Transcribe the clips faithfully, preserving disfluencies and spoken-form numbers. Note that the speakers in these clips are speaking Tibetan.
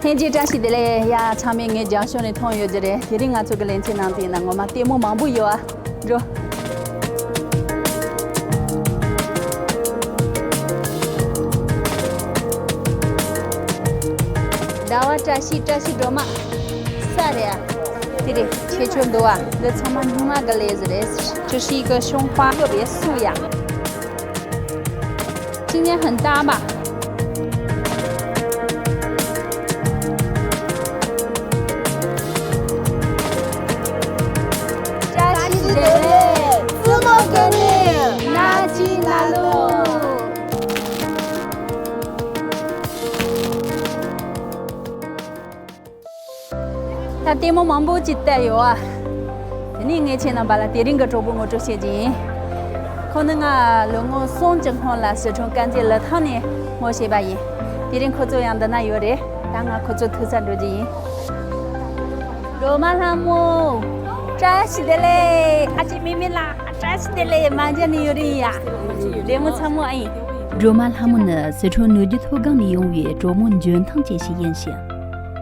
ལྷན་རྒྱས་བཀྲ་ཤིས་བདེ་ལེགས། ཡ་ཚང་མས་ངའི་རྒྱང་ཤོག་ནས་མཐོང་ཡོད་ཀྱི་རེད། དེ་རིང་ང་ཚོ་གི་ལེ་ཚན་ནང་དུ་ཡིན་ན་ངོ་མ་ལྟད་མོ་མང་པོ་ཡོད་ཨ། འགྲོ། ཟླ་བ་བཀྲ་ཤིས། བཀྲ་ཤིས་སྒྲོལ་མ། ས་རེད་ཨ། དེ་རེད། ཁྱེད་ཆོ་འདུག་ཨ། འདི་ཚང་མ་སྨྱུག་མ་གི་ལས་ཟིག་རེད། 这是一个胸花，特别素雅。 今天很搭吧？ བཀྲ་ཤིས་བདེ་ལེགས། བཙུན་མོ་གི་ནི་ན་ཅི་ན་ལུ། ད་ལྟད་མོ་མང་པོ་ཅིག་བལྟས་ཡོད་ཨ། དེ་ནས་ངས་ཁྱེད་རྣམ་པ་ལ་དེ་རིང་གི་གྲོགས་པོ་ངོ་སྤྲོད་བྱེད་ཀྱི་ཡིན། ཁོ་ནི་ང་ལོ་ངོ་གསུམ་གྱི་སྔོན་ལ་སི་ཁྲོན་དཀར་མཛེས་ལི་ཐང་ནས་སྔོན་བྱས་པ་ཡིན། དེ་རིང་ཁོ་ཚོ་ཡང་འདི་ན་ཡོད་རེད། ད་ང་ཁོ་ཚོ་ཐུག་ས་འགྲོ་རྒྱུ་ཡིན། སྒྲོལ་མ་ལྷ་མོ། བཀྲ་ཤིས་བདེ་ལེགས། ཨ་ཅེ་མི་མི་ལ་བཀྲ་ཤིས་བདེ་ལེགས། མ་མཇལ་ནས་ཡོད་རེད་ཡ། ལད་མོ་ཚ་མོ་ཨ་ཡིན། སྒྲོལ་མ་ལྷ་མོ་ནི་སི་ཁྲོན་ནུབ་རྒྱུད་མཐོ་སྒང་ནས་ཡོང་བའི་གྲོགས་མོ་འཇོན་ཐང་ཅན་ཞིག་ཡིན་ཞིང་།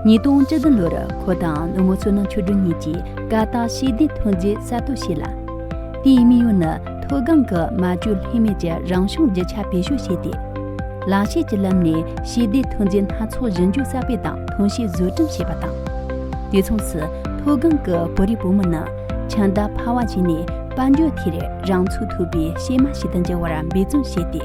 ཉིས་སྟོང་བཅུ་བདུན་ལོར་ཁོ་དང་ནུ་མོ་བསོད་ནམས་ཆོས་སྒྲོན་གཉིས་ཀྱིས་ཀ་དག་ཞི་བདེ་ཐོན་རྫས་གསར་གཏོད་བྱས་ལ། དེའི་དམིགས་ཡུལ་ནི་མཐོ་སྒང་གི་མ་བཅོས་ལྷད་མེད་ཀྱི་རང་བྱུང་རྒྱུ་ཆ་བེད་སྤྱོད་བྱས་ཏེ། ལག་ཤེས་ཀྱི་ལམ་ནས་ཞི་བདེ་ཐོན་རྫས་སྣ་ཚོགས་ཞིབ་འཇུག་གསར་སྤེལ་དང་ཐོན་སྐྱེད་བཟོ་སྐྲུན་བྱས་པ་དང་། དུས་མཚུངས་སུ་མཐོ་སྒང་གི་བོད་རིགས་བུ་མོ་རྣམས་ཆུ་ཟླ་འཕར་བ་བྱས་ནས་དཔལ་འབྱོར་ཐད་རང་ཚུགས་ཐུབ་པའི་གཤེད་མ་ཞིག་ཏུ་འགྱུར་བར་འབད་བརྩོན་བྱས་ཏེ།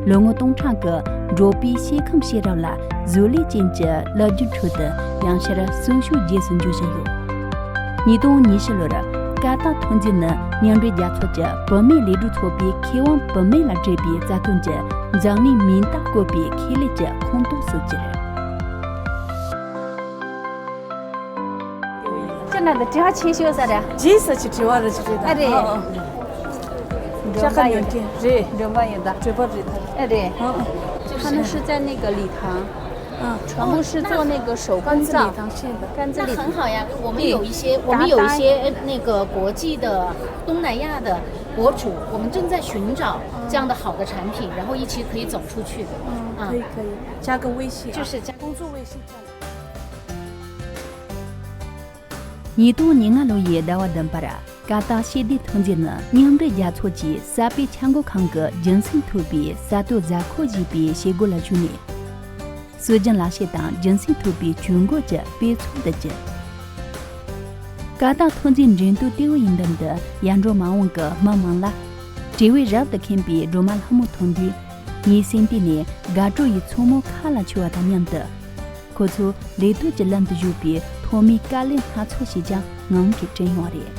ལོ་ངོ་སྟོང་ཕྲག་གི་འབྲོག་པའི་སྐྱེ་ཁམས་ཤེས་རབ་ལ་བཟོ་ལས་ཅན་གྱི་བླ་བརྒྱུད་ཁྲོད་དུ་ཡང་བསྐྱར་གསོན་ཤུགས་རྒྱས་སུ་འཇུག་བཞིན་ཡོད། ཉིས་སྟོང་ཉི་ཤུ་ལོར་ཀ་ཏག་ཐོན་རྫས་ནི་མཉམ་འབྲེལ་རྒྱལ་ཚོགས་ཀྱི་བུད་མེད་ལས་སྒྲུབ་ཚོགས་པའི་མཁས་དབང་བུད་མེད་ལ་སྤྲད་པའི་རྩ་དོན་གྱི་འཛམ་གླིང་མིང་རྟགས་བཀོད་པའི་ཁེ་ལས་ཀྱི་ཁོངས་གཏོགས་སུ་གྱུར། ཅི་ན་ད་དྲི་བ་ཆེ་ཤོས་ས་རེད། རྗེས་ས་ཆེ་དྲི་བ་རེད་ཅི་རེད་ད། ཨ་རེད། ཨ་ཨ། ཤ་ཁ་ཉོན་མཁན་རེད། འགྲོན་པ་ཡོད་ད། གྲོད་པ་རེད་ད། ཨ་རེད། ཨ་ཨ། 他们是在那个礼堂，啊，传播室做那个手工皂。甘蔗礼堂现的。甘蔗礼堂。那很好呀，我们有一些，我们有一些，呃，那个国际的东南亚的博主，我们正在寻找这样的好的产品，然后一起可以走出去。嗯，啊，可以可以，加个微信啊，就是加工作微信这样。 ཉིས་སྟོང་ཉེར་ལྔ་ལོ་ཡི་ཟླ་བ་བདུན་པར་ཀ་ཏག་ཞི་བདེ་ཐོན་རྫས་ནི་མཉམ་འབྲེལ་རྒྱལ་ཚོགས་ཀྱི་གསར་སྤེལ་འཆར་འགོད་ཁང་གི་རྒྱུན་སྲིང་ཐུབ་པའི་གསར་གཏོད་གཟའ་འཁོར་ཞེས་པའི་བྱེད་སྒོ་ལ་ཞུགས་ནས། སྲོལ་རྒྱུན་ལག་ཤེས་དང་རྒྱུན་སྲིང་ཐུབ་པའི་ཇུས་འགོད་ཀྱི་དཔེ་མཚོན་དུ་གྱུར། ཀ་ཏག་ཐོན་རྫས་འགྲན་བསྡུར་ལྟེ་བའི་མདུན་དུ་ཡར་འགྲོ་མ་འོངས་ཀྱི་མི་མང་ལ་བྲེལ་བས་རབ་ཏུ་ཁེངས་པའི་སྒྲོལ་མ་ལྷ་མོ་མཐོང་དུས། ངའི་སེམས་གཏིང་ནས་དགའ་སྤྲོ་ཡི་མཚོ་མོ་མཁའ་ལ་འཕྱུར་བ་དང་མཉམ་དུ། ཁོ་ཚོ་ལས་གཏོད་ཀྱི་ལམ་དུ་བཞུགས་པའི་ཐོག་མའི་དཀའ་ལས་སྣ་ཚོགས་ཤིག་ཀྱང་ངང་གིས་དྲན་ཡོང་བ་རེད།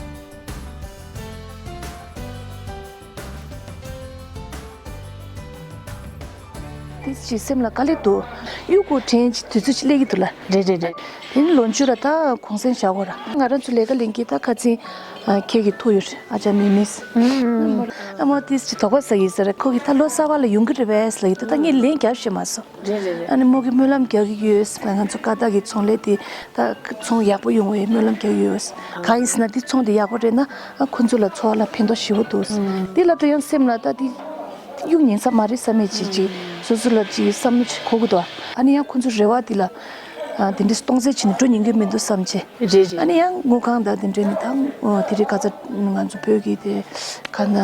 དེ་ཅི་སེམས་ལ་དཀའ་ལས་འདུག་གཡུག་གུ་དྲན་ཅིག་དུས་ཚོད་ཅིག་སླེབས་ཀྱི་འདུག་ལ། རེད་རེད་རེད། དེ་ནི་ལོ་མཇུག་ལ་ད་གུང་སེང་བཞག་དགོས་ར། ང་རང་ཚོ་ལས་ཀ་ལས་མཁན་ད་ཁ་ཚིང་ཁྱེད་ཀྱི་ཐུག་ཡོད་རེད། ཨ་ཅག་མི་མིས། ཨ་མ་དེ་ཅི་དོགས་པ་ཟ་ཡིན་ཟེར། ཁོ་གི་ད་ལོ་གསར་པ་ལ་ཡོང་གི་རེད་པས་ལ་ཡིན་ད། ད་ངས་ལན་རྒྱབ་ཤེས་མ་སོང་། རེད་རེད་རེད། ཨ་ནི་མོ་གི་སྨོན་ལམ་རྒྱག་གི་ཡོད། ང་ཚོ་ཀ་ཏག་གི་ཚོང་ལས་དེ་ད་ཚོང་ཡག་པོ་ཡོང་བའི་སྨོན་ལམ་རྒྱག་གི་ཡོད། གང་ཡིན་ཟེར་ན་དེ་ཚོང་དེ་ཡག་པོ་རེད་ན་ཨ་ཁོ་ཚོ་ལ་འཚོ་བ་ལ་ཕན་ཐོགས་ཞེ་པོ་འདུག་དེ་ལ་ད་ཡང་སེམས་ལ་ད་དེ་གཡུག་ཉན་ས་མ་རེད་བསམ་མེད་ཅིག་ཅིག་སོ་སོ་ལ་ཅིག་བསམ་བློ་ཅིག་འཁོར་གི་འདུག་ཨ་ནི་ཡང་ཁོ་ཚོ་རེ་བ་དེ་ལ་ཨ་དེ་འདྲའི་སྟོང་ཟད་བྱས་ནས་འགྲོ་ཉན་གི་མི་འདུག་བསམ་བྱས། རེད་རེད། ཨ་ནི་ཡང་དངུལ་ཁང་དང་དེ་འདྲས་ནི་ད་ཨོ་དེ་རིང་ཁ་ཚ་ང་ཚོ་བོད་ཀྱི་དེ་ག་ན་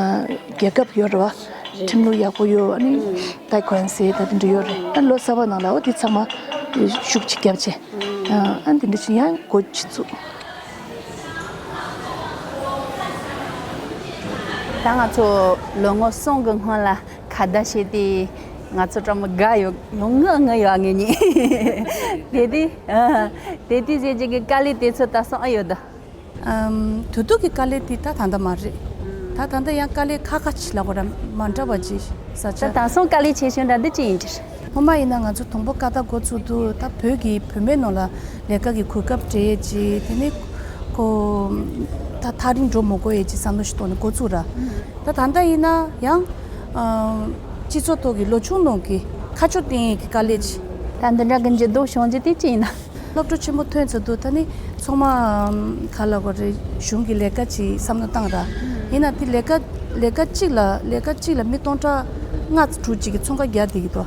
རྒྱལ་ཁབ་ཡོད་རེད་བ། ཁྲིམས་ལུགས་ཡག་པོ་ཡོད། ཨ་ནི་ཏའི་ཁོན་སེ་ད་དེ་འདྲ་ཡོད་རེད། ཨ་ལོ་གསར་པ་ནང་ལ་ཨོ་དེ་ཚང་མ་ཤུགས་ཆེ་རྒྱབ་བྱས། ཨ་དེ་འདྲ་ཞིག་ཡང་སྒོ་ཕྱེ་ཚུགས། ད་ང་ཚོ་ལོ་ངོ་གསུམ་གི་སྔོན་ལ་ཁ་བརྡ་བྱས་ཏེ། ང་ཚོ་གྲོགས་མོ་དགའ་ཡོད་ཡོང་ངུ་ངུ་ཡོད་ངེད་གཉིས། དེ་དུས་ཨ་དེ་དུས་ཟེར་གྱི་གི་དཀའ་ལས་དེ་ཚོ་ད་སོང་ཨ་ཡོད་ད། ཨམ། དུས་དུས་ཀྱི་དཀའ་ལས་དེ་ད་ད་ལྟ་མ་རེད། ད་ད་ལྟ་ཡང་དཀའ་ལས་ཁག་ཁག་ཅིག་ལ་གོ་ར་མ་འདྲ་བ་ཅིག་ས་ཆ། ད་ད་སོང་དཀའ་ལས་ཆེ་ཤོས་འདྲ་འདི་ཅི་ཡིན་དྲི། སྔོན་མ་ཡིན་ན་ང་ཚོ་དང་པོ་ཀ་ཏག་འགོ་བཙུགས་དུས་ད་བོད་ཀྱི་བུད་མེད་ནང་ལ་ལས་ཀ་གི་གོ་སྐབས་སྤྲད་ཅིག་དེ་ནས་ཁོ་ད་ཐག་རིང་འགྲོ་མི་དགོས་ཡས་ཅིག་བསམ་བློ་ཞིག་གཏོང་ནས་འགོ་བཙུགས་ར། ད་ད་ལྟ་ཡིན་ན་ཡང་ཨ་སྤྱི་ཚོགས་ཐོག་གི་ལོ་ཆུང་ནང་གི་ཁ་ཕྱོགས་བསྟན་ཡས་ཀྱི་དཀའ་ལས་ཅིག་ད་འདི་འདྲ་གི་འགྱུར་ལྡོག་བྱུང་རྒྱུ་དེ་ཅི་ཡིན་ན། སློབ་གྲྭ་ཆེན་མོ་ཐོན་ཚར་དུས་ད་ནི་ཚང་མ་ག་ལ་གོ་རེ་གཞུང་གི་ལས་ཀ་ཅིག་བསམ་བློ་བཏང་ར། ཡིན་ན་དེ་ལས་ཀ་ལས་ཀ་གཅིག་ལ་ལས་ཀ་གཅིག་ལ་མི་སྟོང་ཕྲག་ལྔ་དྲུག་ཅིག་གི་ཚོང་ཁང་རྒྱག་བསྡད་ཀྱི་འདུག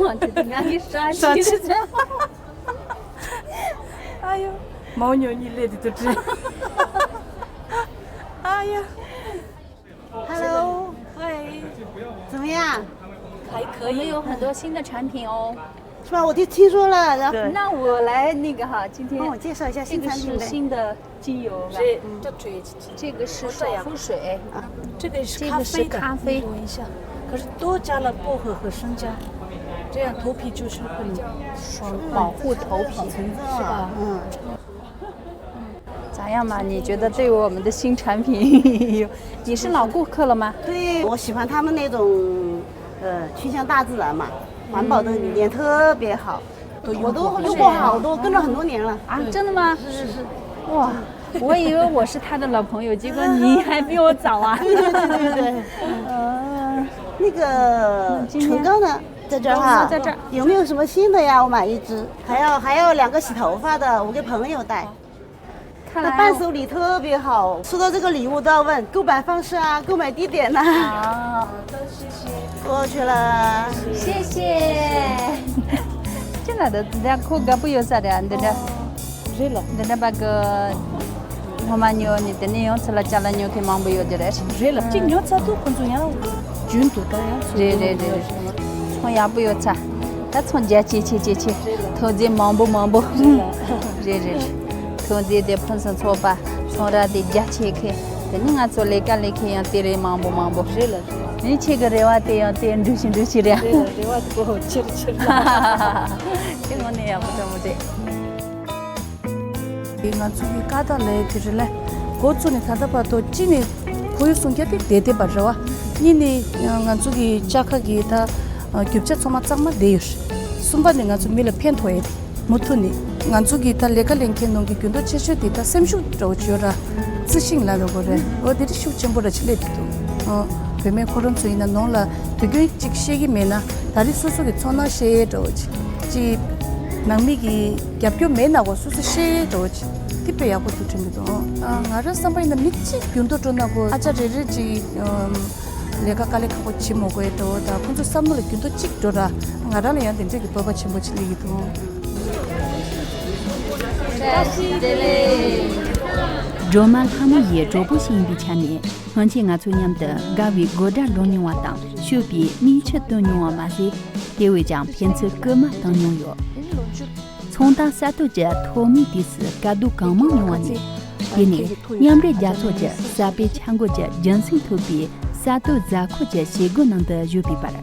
我这个压力刷起来。哎呦，牦牛你累的都这。哎呀。Hello，喂，怎么样？还可以。我们有很多新的产品哦。是吧？我听听说了，然后对。那我来那个哈，今天帮我介绍一下新产品呗。这个是新的精油吧？这这这这个是爽肤水，啊，这个是这个是咖啡的，咖啡。你闻一下。可是多加了薄荷和生姜，这样头皮就是会比较爽，保护头皮，是吧？嗯。咋样嘛？你觉得对我们的新产品有？你是老顾客了吗？对，我喜欢他们那种，呃，趋向大自然嘛，环保的理念特别好。我都用过好多，跟了很多年了。啊，真的吗？是是是。哇，我以为我是他的老朋友，结果你还比我早啊。对对对对对。呃，那个唇膏呢，在这儿哈，在这儿。有没有什么新的呀？我买一支。还要还要两个洗头发的，我给朋友带。他伴手礼特别好，收到这个礼物都要问购买方式啊，购买地点呐、啊，多谢了，谢谢。ཅི་ལ་འདི་འདྲ་ཁོ་དགའ་པོ་ཡོད་ས་རེད། འདི་འདྲ་རེད་ལ། འདི་འདྲ་བ་གི་ངོ་མ་ཉོ་ནི་དེ་ནས་ཡང་ཚུར་ལ་ཅ་ལག་ཉོ་མཁན་མང་པོ་ཡོད་རྒྱུ་རེད། རེད་ལ། གཅིག་ཉོ་ཚར་དུས་ཁོ་ཚོ་ཡང་རྒྱུན་དུ་ད་ཡང་ཚུར་རེད་རེད་རེད་རེད། ཚོང་ཡག་པོ་ཡོད་ཚ། ད་ཚོང་རྒྱ་ཆེ་ཆེ་ཆེ་ཆེ། ཐོན་རྫས་མང་པོ་མང་པོ། རེད་རེད། ཐོན་རྫས་དེ་ཕུན་སུམ་ཚོགས་པ། ཚོང་ར་དེ་རྒྱ་ཆེ་མཁན། དེ་ནི་ང་ཚོ་ལས་ཀ་ལས་མཁན་ཡང་དེ་རེད། མང་པོ་མང་པོ། རེད་ལ་རེད། ནི་ཁྱེད་ཀྱི་རེ་བ་དེ་ཡང་དེ་འགྲུབ་ཤིག་འགྲུབ་ཤིག་རེད། རེད་ལ། རེ་བ་དེ་གོ་ཆེར་ཆེར། དེ་དངོས་གནས་ཡག་པོ་འདྲ་མོ་རེད། ང་ཚོ་གི་ཀ་དག་ལས་དེ་རེད་ལ། འགོ་བཙུགས་ནས་ད་ལྟ་བར་དུ་གཅིག་ནས་ཁོར་ཡུག་སྲུང་སྐྱོབ་དེ་བསྡད་བསྡད་པ་རེད་བ། གཉིས་ནས་ང་ཚོ་གི་ལྕགས་ཁ་གི་ད་རྒྱུ་ཆ་ཚང་མ་གཙང་མ་བསྡད་ཡོད་རེད། གསུམ་པ་ནས་ང་ཚོ་མི་ལ་ཕན་ཐོགས་ཡས་དེ་མུ་མཐུད་ནས་ང་ཚོ་གི་ད་ལས་ཀ་ལས་མཁན་ནང་གི་འགྱུར་ལྡོག་ཆེ་ཤོས་དེ་ད་སེམས་ཤུགས་འདྲ་བོ་ཅིག་ཡོད་ར། རྩི་ཤིང་ལ་ལོ་གོ་རེད། འོ་དེ་རིགས་ཤུགས་ཆེན་པོ་ར་ཅིག་སླེབས་ཀྱི་འདུག་ཨོ། བུད་མེད་ཁོ་རང་ཚོ་ཡིན་ན་ནང་ལ་དུས་རྒྱུན་གཅིག་བཤད་ཀྱི་མེད་ན་ད་རེས་སོ་སོ་གི་ཚོར་སྣང་བཤད་ཡས་འདྲ་བོ་ཅིག་ཅིག་ནང་མི་གི་རྒྱབ་སྐྱོར་མེད་ན་གོ་སོ་སོ་བཤད་ཡས་འདྲ་བོ་ཅིག་དེ་དཔེ་ཡག་པོ་འདུག་དྲན་གྱི་འདུག་ཨ། ང་རང་བསམ་པ་ཡིན་ན་མི་གཅིག་འགྱུར་ལྡོག་འགྲོ་ན་གོ་ཨ་ཅག་རེ་རེ་ཅིག་ལས་ཀ་དཀའ་ལས་ཁག་པོ་བྱེད་མ་དགོས་འདྲ་བོ་དང་ཁོང་ཚོ་བསམ་བློ་ལ་འགྱུར་ལྡོག་གཅིག་འགྲོ་ར། ང་རང་ལ་ཡང་དེ་འདྲས་ཀྱི་སྤོབས་པ་ཆེན་པོ་ཅིག་སླེབས་ཀྱི་འདུག་སྒྲོལ་མ་ལྷ་མོ་ཡི་གྲོགས་པོ་ཞིག་ཡིན་པའི་ཆ་ནས། སྔོན་ཆད་ང་ཚོ་མཉམ་དུ་དགའ་བའི་དགོད་སྒྲ་སྒྲོག་མྱོང་བ་དང་། སྤྱོད་པའི་མིག་ཆུ་བཏོན་མྱོང་བ་མ་ཟད། དེ་བས་ཀྱང་ཕན་ཚུན་སྐུལ་མ་བཏང་མྱོང་ཡོད། ཚོང་རྟགས་གསར་གཏོད་ཀྱི་ཐོག་མའི་དུས་སུ་དཀའ་སྡུག་གང་མང་མྱོང་བ་ནས། དེ་ནས་མཉམ་འབྲེལ་རྒྱལ་ཚོགས་ཀྱི་གསར་སྤེལ་འཆར་འགོད་ཀྱི་རྒྱུན་སྲིང་ཐུབ་པའི་གསར་གཏོད་གཟའ་འཁོར་གྱི་བྱེད་སྒོ་ནང་དུ་ཞུགས་པའི་བར།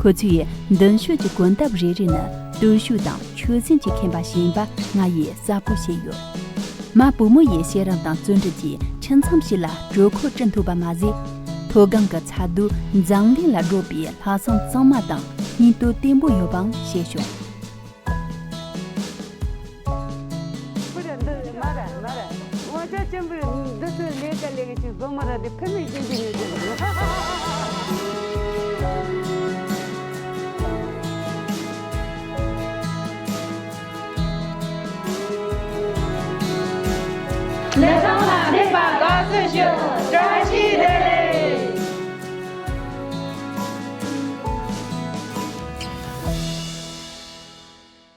ཁོ་ཚོས་མདུན་ཤོག་གི་གོམ་སྟབས་རེ་རེ་ནི་སྟོབས་ཤུགས་དང་ཆོད་སེམས་ཀྱིས་ཁེངས་པ་ཞིག་ཡིན་པ་ང་ཡིས་གསལ་པོ་ཤེས་ཡོད། མ་བུ་མོ་ཡི་ཤེས་རབ་དང་བརྩོན་འགྲུས་ཀྱིས་ཁྱིམ་ཚང་ཞིག་ལ་གྲོད་ཁོག་བཀྲུ་ཐུབ་པ་མ་ཟད། མཐོ་སྒང་གི་ཚ་སྡུག་འཛམ་གླིང་ལ་སྒྲོག་པའི་ལྷག་བསམ་གཙང་མ་དང་སྙིང་སྟོབས་བརྟན་པོ་ཡོད་པའང་ཤེས་བྱུང་། སྤུ་ར་འདི་མ་ར་མ་ར། ངོ་ཅག་ཅན་པུ་འདི་ཚོ་ལས་ཀ་ལས་ཀ་ཅིག་བཟོ་མ་ར་དེ་ཕན་མེད་ཅན་གྱི་ཉོ་ཅན།